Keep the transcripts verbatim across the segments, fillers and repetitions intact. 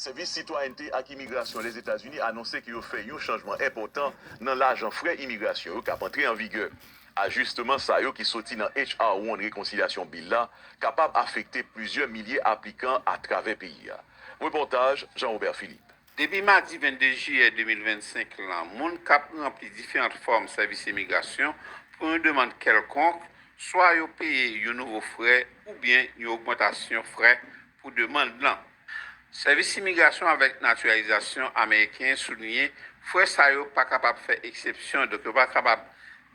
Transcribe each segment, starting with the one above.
Sèvis Sitwayènte ak Imigrasyon Lèzetazini anonse ke yo fè yon chanjman enpòtan nan lajan frè imigrasyon yo k ap antre an vigè. Ajisteman sa yo ki soti nan H R one Rekonsilyasyon Bill la kapab afekte plizyè milye aplikan atravè peyi a. Repòtaj Jean Robert Philippe. Depi madi vennde jiyè de mil vennsenk lan, moun k ap ranpli diferan fòm sèvis imigrasyon pou yon demann kèlkonk, swa yo peye yon nouvo frè oubyen yon ogmantasyon frè pou demann lan. Sèvis Imigrasyon avèk Natiralizasyon Ameriken souliyen frè sa yo pa kapab fè eksepsyon, donk yo pa kapab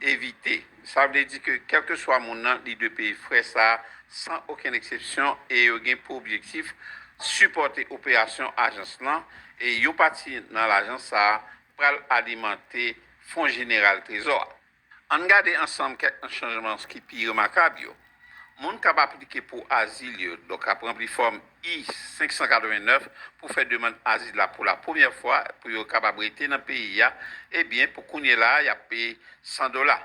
evite. Sa vle di ke kèlkeswa moun nan, li dwe peye frè sa a san okenn eksepsyon e yo gen pou objektif sipòte operasyon ajans lan e yon pati nan lajan sa a pral alimante Fon Jeneral Trezò a. Ann gade ansanm kèk nan chanjman ki pi remakab yo. Moun k ap aplike pou azil yo, donk k ap ranpli fòm I senk san katrevennnèf pou fè demann azil la pou la premyè fwa, pou yo kapab rete nan peyi a, ebyen, pou kounye la a, y ap peye san dola,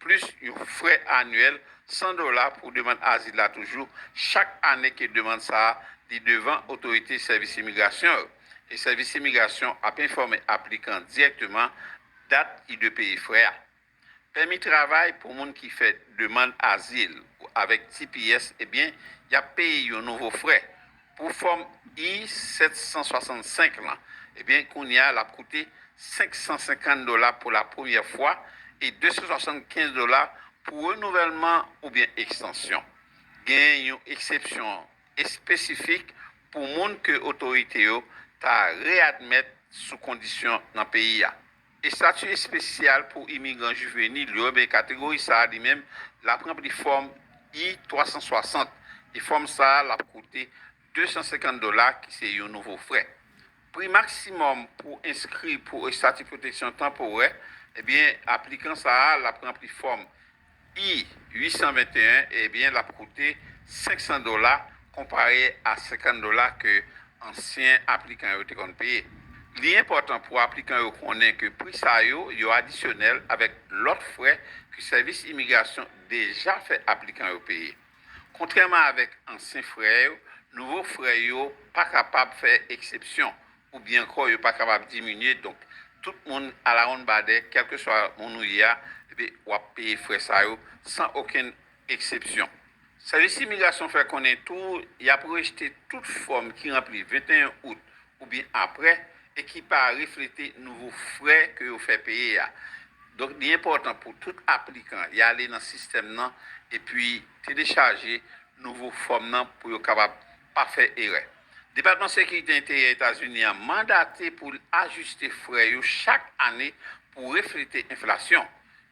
plis yon frè anyèl san dola pou demann azil la toujou, chak ane ke demann sa a li devan otorite sèvis imigrasyon yo. E sèvis imigrasyon ap enfòme aplikan dirèkteman dat li dwe peye frè a. Pèmi travay pou moun ki fè demann azil avèk T P S, ebyen, y ap peye yon nouvo frè. Pou fòm I sèt san swasannsenk lan, ebyen, kounye a, l ap koute senk san senkant dola pou la premyè fwa e de san swasannkenz dola pou renouvèlman oubyen ekstansyon. Gen yon eksepsyon espesifik pou moun ke otorite yo ta readmèt sou kondisyon nan peyi a. Estati espesyal pou imigran jivenil yo, ebyen, kategori sa a li menm, l ap ranpli fòm I twa san swasant. E fòm sa a, l ap koute de san senkant dola, ki se yon nouvo frè. Pri maksimòm pou enskri pou estati pwoteksyon tanporè, ebyen, aplikan sa a, l ap ranpli fòm I uit san venteyen, ebyen, l ap koute senk san dola konpare a senkant dola ke ansyen aplikan yo te konn peye. Li enpòtan pou aplikan yo konnen ke pri sa yo, yo adisyonèl avèk lòt frè ke sèvis imigrasyon deja fè aplikan yo peye. Kontrèman avèk ansyen frè yo, nouvo frè yo pa kapab fè eksepsyon, oubyen ankò yo pa kapab diminye. Donk, tout moun alawonnbadè, kèlkeswa moun ou ye a, epi w ap peye frè sa yo san okenn eksepsyon. Sèvis imigrasyon fè konnen tou, y ap rejte tout fòm ki ranpli venteyen out oubyen apre e ki pa reflete nouvo frè ke yo fè peye a. Donk, li enpòtan pou tout aplikan y ale nan sistèm nan epi telechaje nouvo fòm nan pou yo kapab pa fè erè. Depatman Sekirite Enteryè Etazini an mandate pou l ajiste frè yo chak ane pou reflete enflasyon,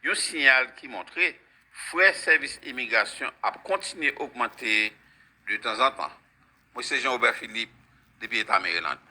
yon siyal ki montre frè sèvis imigrasyon ap kontinye ogmante de tanzantan. Mwen se Jean Robert Philippe, depi Eta Maryland.